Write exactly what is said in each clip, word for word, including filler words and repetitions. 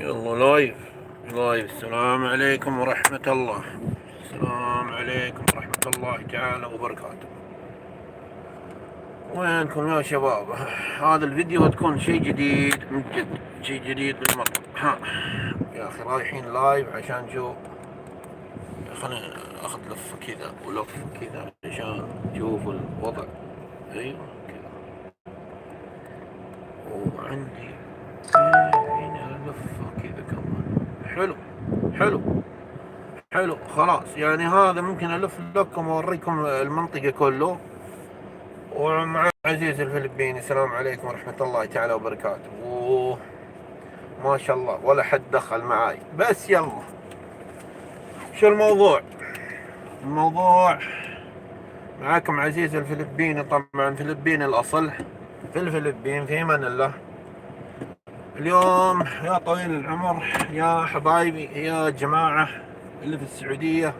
يلا لايف، لايف. السلام عليكم ورحمة الله. السلام عليكم ورحمة الله تعالى وبركاته. وينكم يا شباب؟ هذا الفيديو تكون شيء جديد من جد، شيء جديد بالمرة. ها، يا أخي، رايحين لايف عشان شو؟ خليني أخذ لفة كذا ولفة كذا عشان تشوفوا الوضع. أيوة كذا. وعندي هنا لفة كذا كمان. حلو، حلو، حلو. خلاص، يعني هذا ممكن ألف لكم وأوريكم المنطقة كله. ومع عزيز الفلبيني، السلام عليكم ورحمة الله تعالى وبركاته. و-، ما شاء الله، ولا حد دخل معاي، بس يلا. شو الموضوع؟ الموضوع معاكم عزيز الفلبيني، طبعًا فلبيني الأصل، في الفلبين، في أمان الله. اليوم يا طويل العمر، يا حبايبي، يا جماعة اللي في السعودية،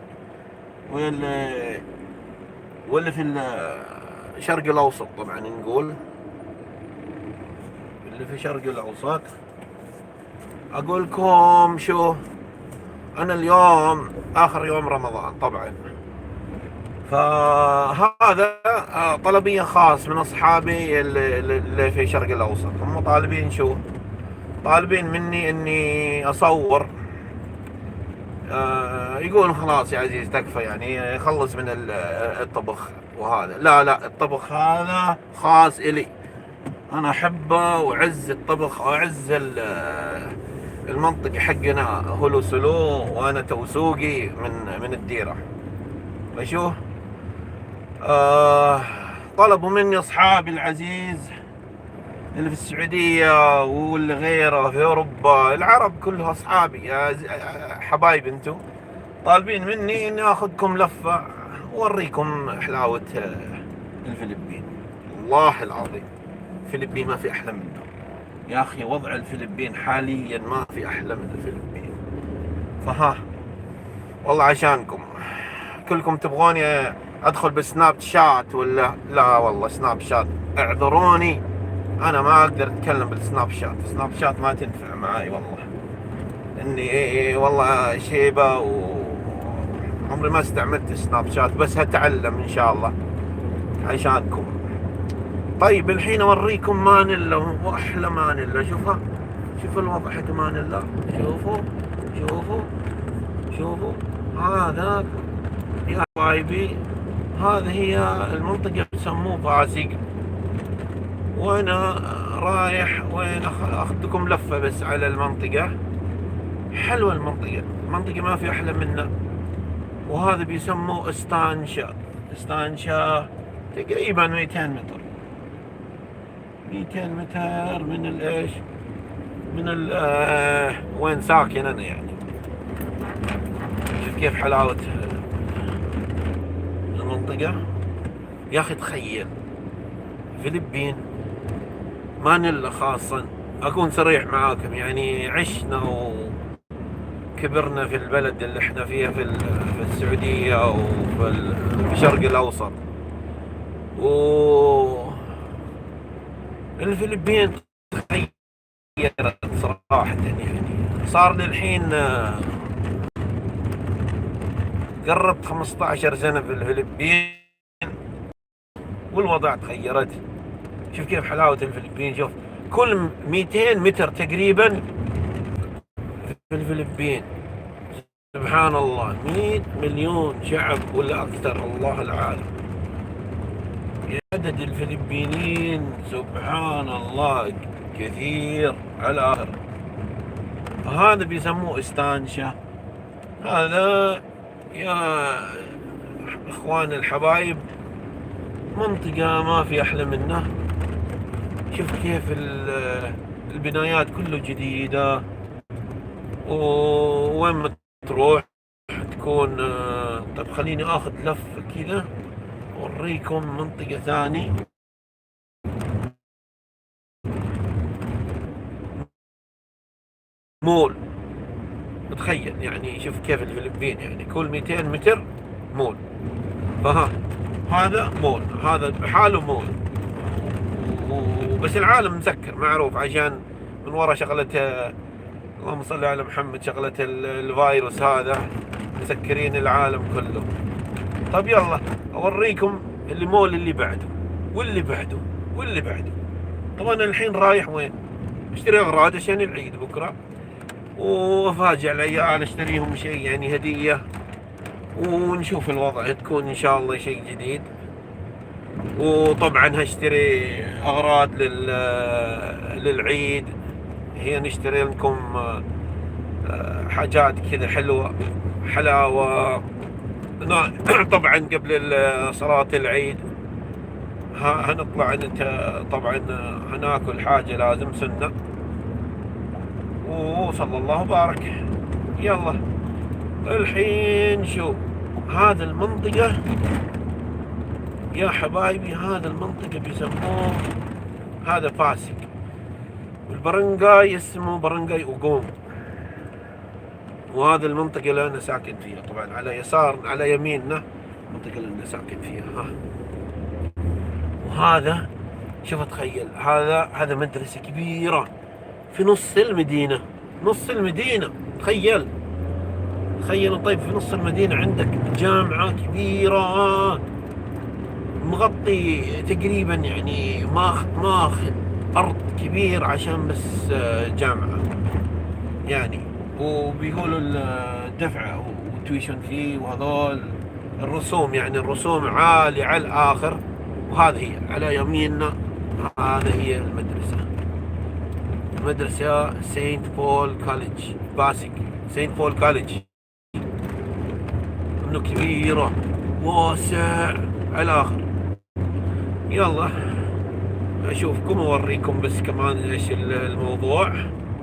واللي، واللي في الشرق الأوسط، طبعًا نقول اللي في الشرق الأوسط، أقولكم شو، أنا اليوم آخر يوم رمضان طبعًا، فهذا، آه، طلبية خاص من أصحابي اللي، اللي في الشرق الأوسط. هم طالبين شو؟ طالبين مني إني أصور. آه، يقول: "خلاص يا عزيز، تكفى، يعني، خلص من ال-، الطبخ وهذا." لا، لا، الطبخ هذا خاص إلي. أنا أحبه وأعز الطبخ وأعز ال-، المنطقة حقنا هلو سلو، وأنا توسوقي من، من الديرة. فشو؟ آه، طلبوا مني أصحابي العزيز اللي في السعودية واللي غيره في أوروبا، العرب كلها أصحابي، يا ز-، حبايب أنتو، طالبين مني إني آخذكم لفة وأوريكم حلاوة الفلبين. والله العظيم، الفلبين ما في أحلى منه. يا أخي، وضع الفلبين حاليًا ما في أحلى من الفلبين. فها، والله عشانكم كلكم تبغوني ادخل بالسناب شات ولا لا؟ والله سناب شات، اعذروني، انا ما اقدر اتكلم بالسناب شات. سناب شات ما تنفع معاي والله، اني والله شيبه وعمري ما استعملت سناب شات، بس هتعلم ان شاء الله عشانكم. طيب، الحين اوريكم مانيلا، واحلى مانيلا. شوفها، شوفوا الوضع حق مانيلا. شوفوا، شوفوا، شوفوا. هذا يا حبايبي، هذه هي المنطقة يسموه بازق. وانا رايح وين؟ أخ-، اخذكم لفة بس على المنطقة. حلوة المنطقة، المنطقة ما في احلى منها. وهذا بيسموه استانشا، استانشا تقريبًا ميتين متر، ميتين متر من الايش؟ من ال-، آه، وين ساكن انا يعني. شوف كيف حلاوة المنطقة. يا اخي تخيل، فلبين، مانيلا خاصة، اكون صريح معاكم، يعني عشنا وكبرنا في البلد اللي احنا فيها في ال-، في السعودية وفي ال-، في الشرق الاوسط. و الفلبين تغيرت صراحة، يعني صار لي الحين، آه، قربت خمستاشر سنة في الفلبين والوضع تغيرت. شوف كيف حلاوة الفلبين، شوف كل ميتين متر تقريبًا في الفلبين. سبحان الله، مية مليون شعب ولا أكثر، الله العالم. عدد الفلبينيين سبحان الله كثير على آخر. هذا بيسموه استانشا. هذا يا إخوان الحبايب منطقة ما في أحلى منه. شوف كيف ال-، البنايات كله جديدة، ووين ما تروح تكون، آه، طب خليني آخذ لفة كذا أوريكم منطقة ثاني. مول. تخيل يعني، شوف كيف الفلبين، يعني كل ميتين متر مول. فها، هذا مول، هذا بحاله مول. و-، بس العالم مسكر معروف عشان من ورا شغلة، آه، اللهم صل على محمد، شغلة ال-، الفيروس هذا مسكرين العالم كله. طب يلا، أوريكم المول اللي بعده، واللي بعده، واللي بعده. طبعًا الحين رايح وين؟ اشتري أغراض عشان العيد بكرة، وأفاجئ العيال، أشتريهم شيء يعني هدية، ونشوف الوضع، تكون إن شاء الله شيء جديد. وطبعًا هشتري أغراض لل-، للعيد. هي نشتري لكم، آه، حاجات كذا حلوة، حلاوة. نا-، طبعًا قبل ال-، صلاة العيد. ها، هنطلع نت-، طبعًا هناكل حاجة لازم سنة. وصلى الله وبارك. يلا. الحين شو؟ هذا المنطقة يا حبايبي، هذا المنطقة بيسموه، هذا باسك. والبرنجاي اسمه برنجاي أوغوم. وهذا المنطقة اللي أنا ساكن فيها، طبعًا على يسار، على يميننا المنطقة اللي أنا ساكن فيها. ها. وهذا، شوف، تخيل، هذا، هذا مدرسة كبيرة في نص المدينة، نص المدينة. تخيل، تخيل، طيب، في نص المدينة عندك جامعة كبيرة مغطي تقريبًا، يعني، ماخ-، ماخذ أرض كبير عشان بس، آه، جامعة، يعني. وبيقولوا الدفع والتويشن في وهذول الرسوم، يعني، الرسوم عالية على الآخر. وهذه هي على يميننا، هذه هي المدرسة، مدرسة سانت بول كوليدج، باسك، سانت بول كوليدج. إنه كبيرة، واسع على الآخر. يلا أشوفكم وأوريكم بس كمان إيش ال-، الموضوع.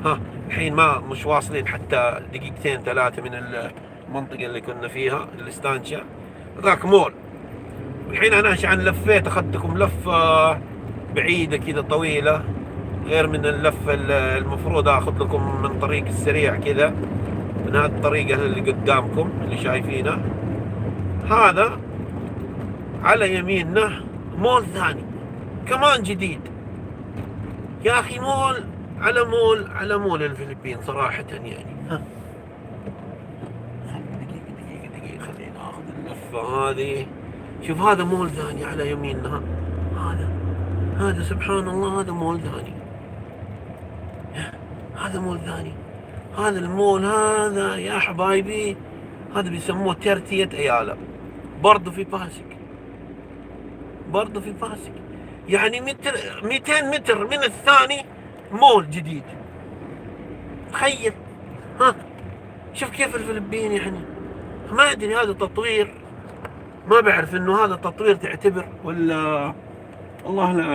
ها، الحين ما، مش واصلين حتى دقيقتين ثلاثة من المنطقة اللي كنا فيها، الاستانشا. ذاك مول. الحين أنا عشان لفيت، أخذتكم لفة بعيدة كذا طويلة، غير من اللفة ال-، المفروض آخذ لكم من طريق السريع كذا، من هذه الطريقة اللي قدامكم اللي شايفينها. هذا على يميننا مول ثاني كمان جديد. يا أخي، مول على مول على مول الفلبين صراحة، يعني. ها. خلينا دقيقة، دقيقة، دقيقة، خلينا ناخذ اللفة هذه. شوف، هذا مول ثاني على يميننا. ها. هذا، هذا سبحان الله، هذا مول ثاني. هذا مول ثاني. هذا المول هذا يا حبايبي، هذا بيسموه ترتية أيالا، برضو في باسك، برضو في باسك. يعني متر، ميتين متر من الثاني مول جديد. تخيل. ها، شوف كيف الفلبين، يعني، ما أدري هذا تطوير، ما بعرف إنه هذا تطوير تعتبر ولا، الله لا.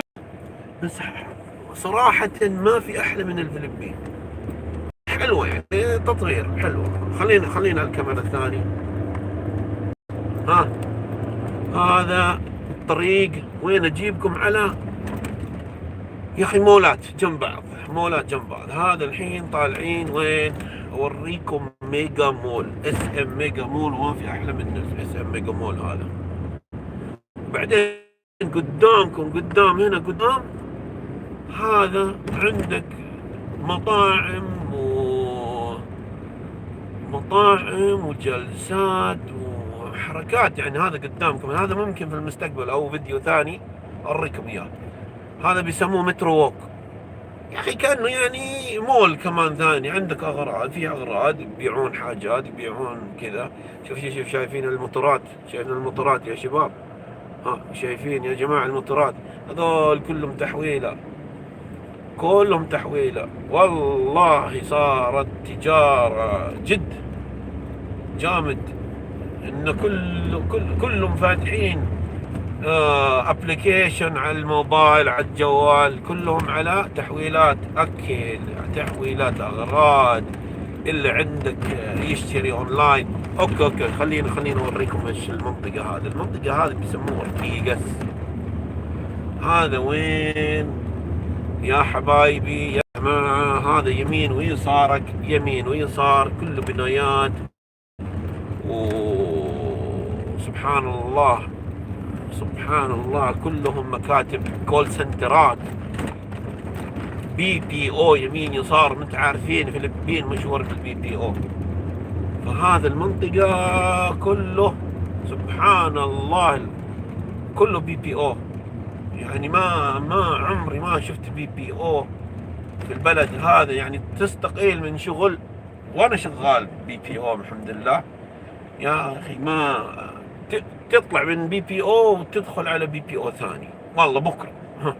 بس صراحة ما في أحلى من الفلبين. حلوة، يعني، تطوير حلوة. خلينا، خلينا الكاميرا الثانية. ها، هذا طريق وين أجيبكم على، يا أخي، مولات جنب بعض، مولات جنب بعض. هذا الحين طالعين وين؟ أوريكم ميجا مول، اس ام ميجا مول، وما في أحلى منه اس ام ميجا مول هذا. بعدين قدامكم، قدام، هنا قدام، هذا عندك مطاعم و-، مطاعم وجلسات وحركات. يعني، هذا قدامكم، هذا ممكن في المستقبل أو فيديو ثاني أوريكم إياه. هذا بيسموه مترو ووك. يا أخي، كأنه يعني مول كمان ثاني، عندك أغراض، في أغراض يبيعون حاجات، يبيعون كذا. شوف، شوف، شوف، شايفين المطرات؟ شايفين المطرات يا شباب؟ ها، شايفين يا جماعة المطرات؟ هذول كلهم تحويلة، كلهم تحويلة. والله صارت تجارة جد جامد، إن كل، كل، كلهم فاتحين، آه، ابلكيشن على الموبايل، على الجوال، كلهم على تحويلات أكل، تحويلات أغراض، اللي عندك يشتري اونلاين. اوكي، اوكي، خلينا، خلينا اوريكم ايش المنطقة هذه. المنطقة هذه بيسموها اورتيغاس. هذا وين يا حبايبي يا جماعة؟ هذا يمين ويسارك، يمين ويسار، كله بنايات. وسبحان الله، سبحان الله، كلهم مكاتب كول سنترات. بي بي او يمين يسار، متعارفين، فلبين مشهور بالبي بي او. فهذا المنطقة كله سبحان الله كله بي بي او. يعني ما ما عمري ما شفت بي بي او في البلد هذا، يعني تستقيل من شغل وانا شغال بي بي او الحمد لله. يا اخي ما ت- تطلع من بي بي او وتدخل على بي بي او ثاني، والله بكره. ها.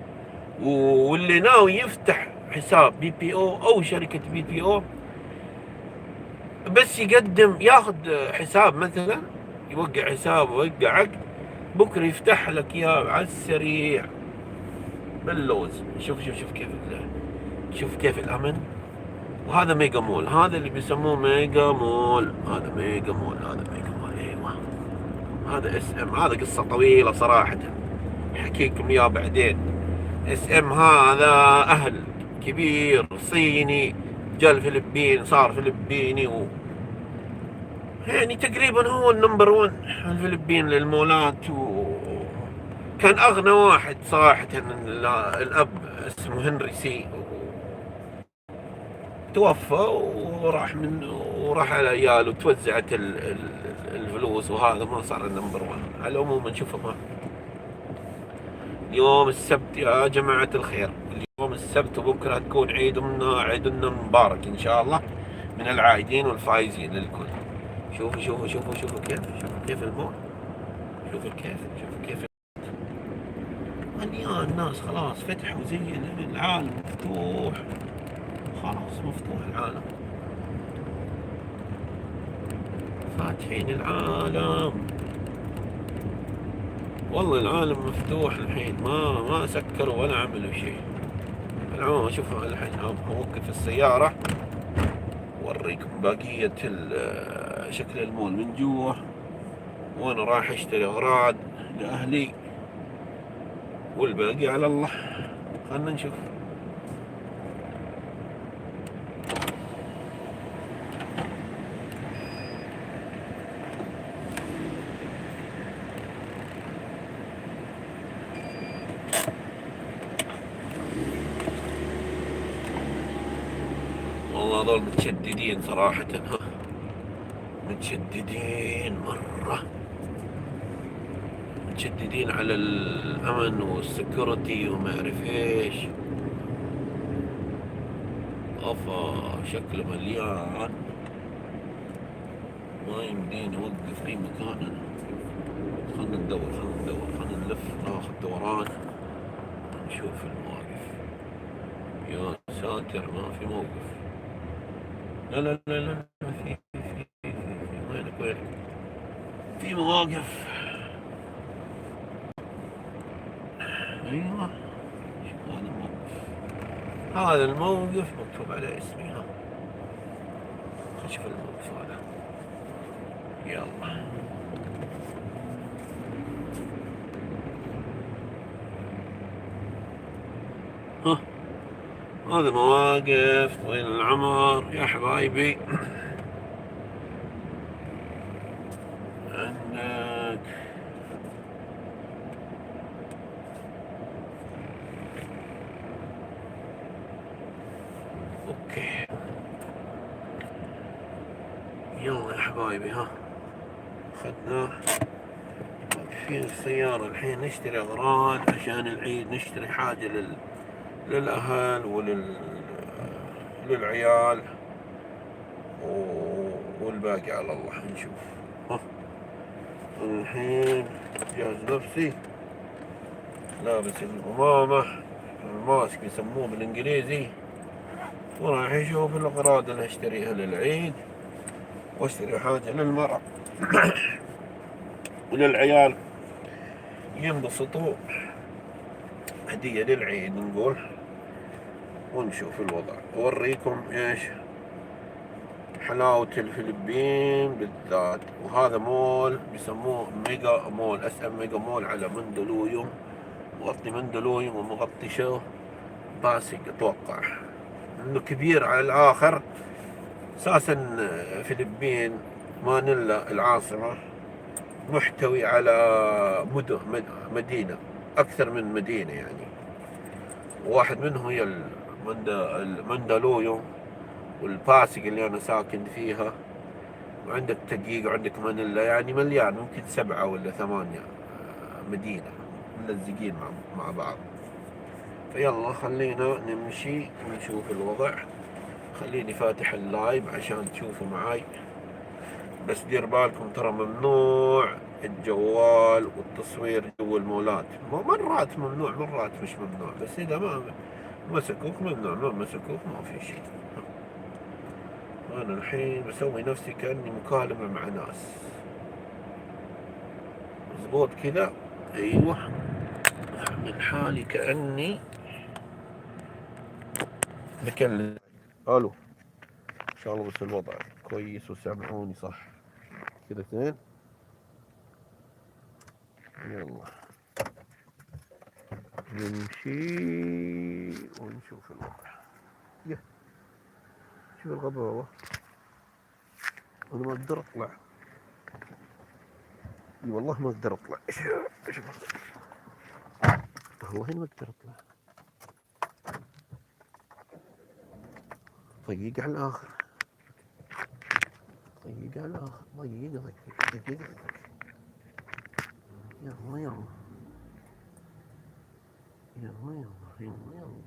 واللي ناوي يفتح حساب بي بي او او شركه بي بي او، بس يقدم ياخذ حساب مثلا، يوقع حساب ويوقع عقد، بكره يفتح لك اياه على السريع باللوز. شوف شوف شوف كيف ال- شوف كيف الامن. وهذا ميجا مول، هذا اللي بيسموه ميجا مول، هذا ميجا مول، هذا ميجا مول، ايوه. هذا اس ام، هذا قصة طويلة صراحة، احكيكم اياه بعدين. اس ام هذا اهل كبير صيني، جاء الفلبين صار فلبيني و يعني تقريبا هو النمبر ون الفلبين للمولات، وكان اغنى واحد صراحة. ال- الاب اسمه هنري سي، توفى وراح من وراح على عياله، توزعت ال- ال- الفلوس، وهذا ما صار النمبر ون. على العموم نشوفه ما اليوم السبت يا جماعة الخير، اليوم السبت وبكرة تكون عيدنا، عيدنا مبارك إن شاء الله، من العايدين والفايزين للكل. شوفوا شوفوا شوفوا شوفوا كيف، شوفوا كيف المول، شوفوا كيف، شوفوا كيف مليان ناس، خلاص فتحوا زي العالم مفتوح، خلاص مفتوح العالم. فاتحين العالم. والله العالم مفتوح الحين، ما ما سكروا ولا عملوا شيء. العموم شوف الحين اوقف السيارة، اوريكم بقية شكل المول من جوا، وانا رايح اشتري اغراض لاهلي، والباقي على الله. خلنا نشوف. والله هذول متشددين صراحة، ها، متشددين مرة، متشددين على الأمن والسكيورتي وما أعرف إيش. أفا شكله مليان. ما يمديني أوقف أي مكان أنا. خلنا ندور، خلنا ندور، خلنا نلف، ناخذ دوران، نشوف المواقف. يا ساتر، ما في موقف. لا، لا، لا، لا، في، في، في، في، وينك، وينك؟ في مواقف. أيوة. شوف هذا الموقف. هذا الموقف مكتوب عليه اسمي، ها. خش في الموقف هذا. يلا. ها. هذا مواقف طويل العمر يا حبايبي. عندك. اوكي. يلا يا حبايبي، ها. خدنا، واقفين السيارة الحين نشتري أغراض عشان العيد، نشتري حاجة لل... للأهل ولل... للعيال و... والباقي على الله نشوف. ها. الحين جاهز نفسي، لابس القمامة، الماسك يسموه بالإنجليزي، وراح يشوف الأغراض اللي أشتريها للعيد، وأشتري حاجة للمرأة وللعيال ينبسطوا، هدية للعيد نقول، ونشوف الوضع، أوريكم إيش حلاوة الفلبين بالذات. وهذا مول بيسموه ميجا مول، اس ام ميجا مول، على مندلويوم، مغطي مندلويوم ومغطي شو، باسق اتوقع انه كبير على الاخر. اساسا فلبين مانيلا العاصمة محتوي على مدن، مد- مدينة، اكثر من مدينة يعني. واحد منهم هي ال- مند-، المندلويو والباسق اللي أنا ساكن فيها، وعندك تقيق وعندك مانيلا، يعني مليان، ممكن سبعة ولا ثمانية، آه، مدينة ملزقين مع، مع بعض. فيلا خلينا نمشي ونشوف الوضع. خليني فاتح اللايف عشان تشوفوا معاي، بس دير بالكم ترى ممنوع الجوال والتصوير جوا المولات. م-، مرات ممنوع، مرات مش ممنوع، بس إذا ما مسكوك ممنوع، ما مسكوك ما في شيء. أنا الحين بسوي نفسي كأني مكالمة مع ناس. مظبوط كذا. أيوة. أعمل حالي كأني بكلم. ألو. إن شاء الله بس الوضع كويس وسامعوني صح. كذا اثنين. يلا. نمشي ونشوف الوضع. يه. شوف الغباوة. أنا ما أقدر أطلع. إي والله ما أقدر أطلع. إيش، إيش، والله ما أقدر أطلع. ضيق على الآخر. ضيق على الآخر. ضيق، ضيق، ضيق، ضيق. يلا، يلا. يلا، يلا، يلا، يلا.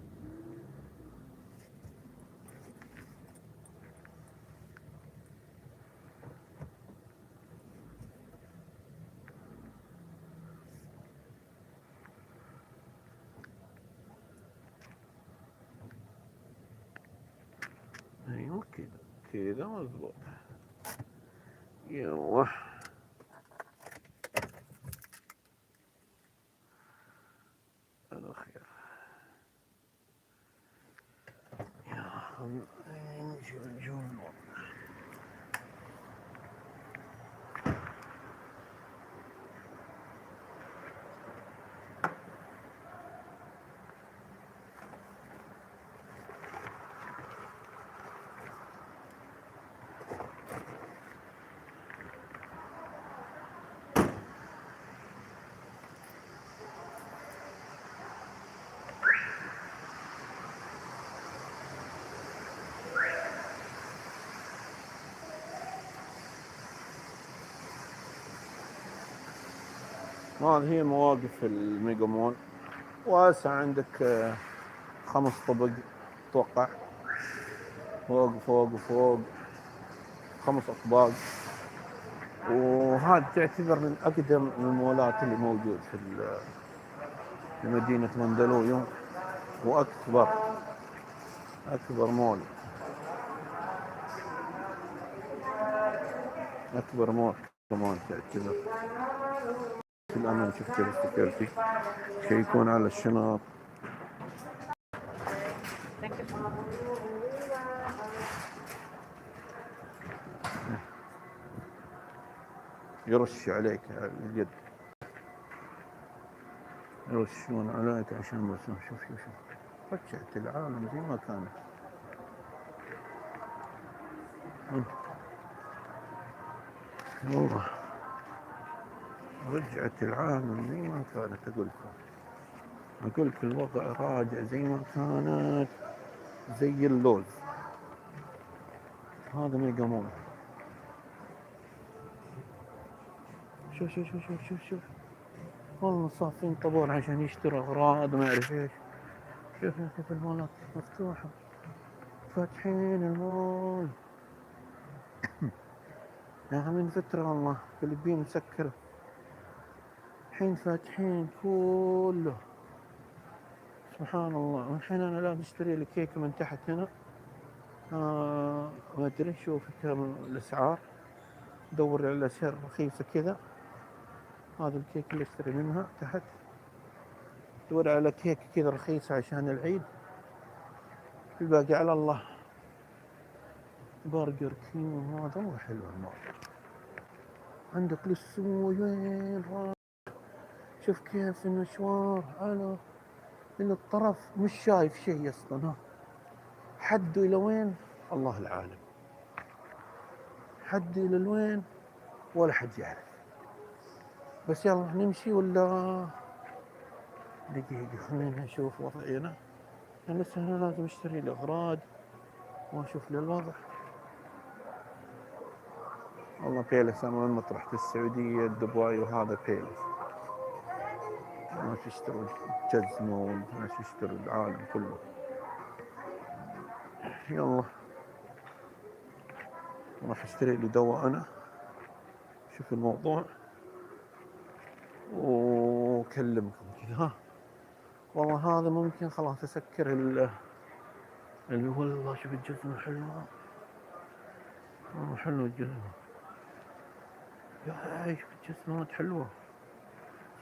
أيوة كده، كده مظبوط. يلا. الأخير. يا عم، نشوف الجو. هذه هي مواقف الميجا مول. واسع عندك، آه، خمس طبق أتوقع، فوق، فوق، فوق، خمس أطباق. وهذا تعتبر من أقدم المولات اللي موجود في ال-، في مدينة مندلويو، وأكبر، أكبر مول، أكبر مول كمان تعتبر. في الأمان شفت السكيورتي يشيكون على الشنط. يرش عليك اليد، يرشون عليك عشان بس. شوف، شوف، شوف، رجعت العالم زي ما كانت. والله رجعت العالم زي ما كانت، أقول لكم، أقول لك الوضع راجع زي ما كانت، زي اللوز. هذا ميجا مول. شوف، شوف، شوف، شوف، شوف، شوف. والله صافين طابور عشان يشتروا أغراض وما أعرف إيش. شوف يا أخي، في المولات مفتوحة، فاتحين المول. يا أخي، من فترة والله فلبين مسكر، الحين فاتحين كله. سبحان الله. والحين أنا لازم أشتري لي كيكة من تحت هنا. آه، ما أدري، شوف كم الأسعار. دور على سعر رخيصة كذا. هذا الكيك اللي أشتري منها تحت. دور على كيك كذا رخيصة عشان العيد. الباقي على الله. برجر كينج، هذا مو حلو الموضوع. عندك للسوق وين راح؟ شوف كيف المشوار، أنا من الطرف مش شايف شيء أصلًا، ها. حد إلى وين؟ الله العالم. حد إلى الوين؟ ولا حد يعرف. بس يلا نمشي ولا؟ دقيقة، خلينا نشوف وضعنا. لسه أنا لازم أشتري الأغراض وأشوف لي الوضع. والله بيلس، أنا وين ما طرحت، السعودية، دبي، وهذا بيلس. الناس يشتروا جزمة، والناس يشتروا العالم كله. يلا، راح أشتري لي دواء أنا، شوف الموضوع وأكلمكم كذا. ها، والله هذا ممكن خلاص أسكر ال-، اللي هو، والله شوف الجزمة حلوة. والله حلوة الجزمة. يا أخي شوف الجزمات حلوة.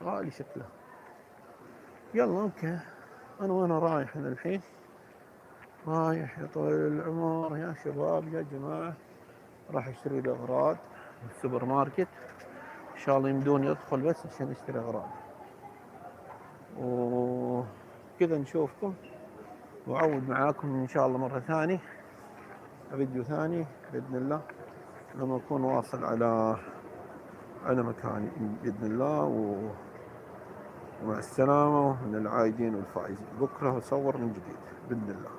غالي شكله. يلا، أوكي. أنا وين رايح أنا الحين؟ رايح يا طويل العمر، يا شباب، يا جماعة، راح أشتري الأغراض من السوبر ماركت. إن شاء الله يمدوني أدخل بس عشان أشتري أغراض. وكذا نشوفكم، وأعود معاكم إن شاء الله مرة ثانية، فيديو ثاني بإذن الله، لما أكون واصل على، على مكاني بإذن الله. و-، ومع السلامة، ومن العايدين والفائزين. بكرة أصور من جديد بإذن الله.